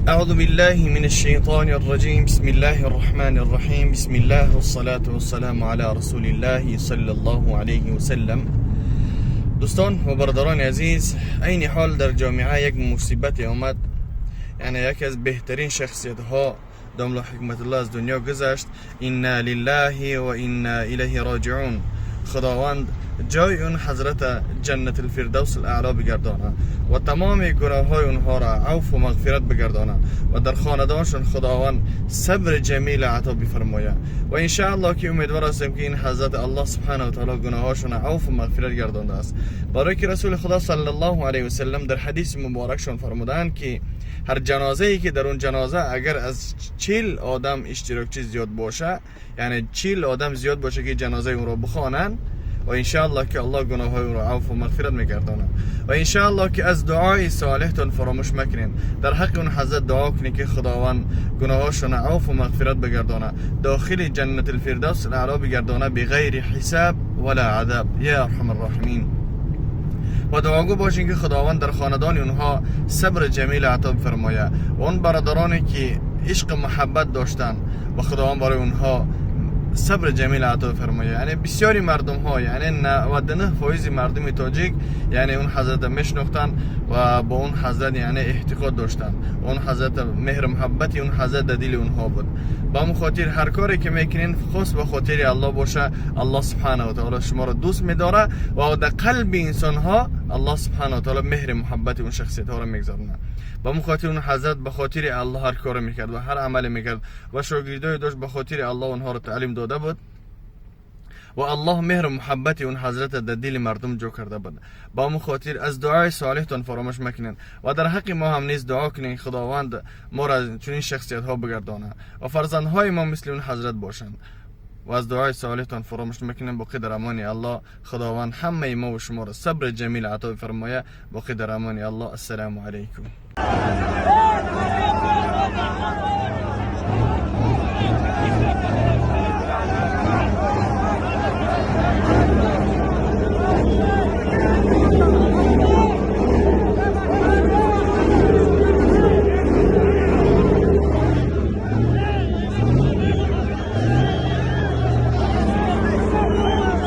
أعوذ بالله من الشيطان الرجيم. بسم الله الرحمن الرحيم. بسم الله والصلاة والسلام على رسول الله صلى الله عليه وسلم. دوستان و برادران عزیز، عین حال در جامعه یک مصیبت آمد، یعنی یکی از بهترین شخصیت ها داملا حکمت الله از دنیا گذشت. انا لله و انا الیه راجعون. خداوند جای اون حضرت جنت الفردوس الاعلی بگردانه و تمام گناه های اونها را عفو و مغفرت بگردانه و در خاندانشون خداوند صبر جمیل عطا بفرمایه. و انشاءالله که امیدوار هستیم که این حضرت الله سبحانه و تعالی گناهاشون عفو و مغفرت گردانده است، برای که رسول خدا صلی الله علیه و سلم در حدیث مبارکشون فرمودند که هر جنازه ای که در اون جنازه اگر از 40 آدم اشتراکچی زیاد باشه، یعنی 40 آدم زیاد باشه که جنازه اون رو بخوانند، و انشاءالله که الله گناه های او را عفو و مغفرت میگردانه. و انشاءالله که از دعای صالحتون فراموش مکنین، در حق اون حضرت دعا کنین که خداوند گناهاشون عفو و مغفرت بگردانه، داخل جنت الفردوس الاعلی بگردانه، بغیر حساب ولا عذاب یا ارحم الراحمین. و دعاگو باشین که خداوند در خاندان اونها صبر جمیل عطا بفرمایه و اون برادرانی که عشق محبت داشتن و خداوند برای اونها صبر جمیل عطا فرمایه. یعنی بسیاری مردم ها، یعنی 99% مردم تاجیک یعنی اون حضرت میشناختن و با اون حضرت یعنی اعتقاد داشتن. اون حضرت مهر محبت اون حضرت در دل اونها بود. با همون خاطر هر کاری که میکنین خاص به خاطر الله باشه، الله سبحانه و تعالی شما را دوست میداره و در قلب انسان ها الله سبحانه و تعالی مهر محبت اون شخصیت ها را میگذارونه. به همون خاطر اون حضرت به خاطر الله هر کار میکرد و هر عمل میکرد و شاگردای داشت، به خاطر الله اونها را تعلیم داده بود و الله مهر و محبت اون حضرت در دل مردم جو کرده بود. با همون خاطر از دعای صالحتان فراموش مکنین و در حق ما هم نیز دعا کنین، خداوند ما را چنین شخصیت ها بگردانه و فرزندهای ما مثل اون حضرت باشند. و از دعای صالحتان فراموش مکنین. باقی در امان الله. خداوند همه ما و شما را صبر جمیل عطا فرمایه. باقی در امان الله. السلام علیکم.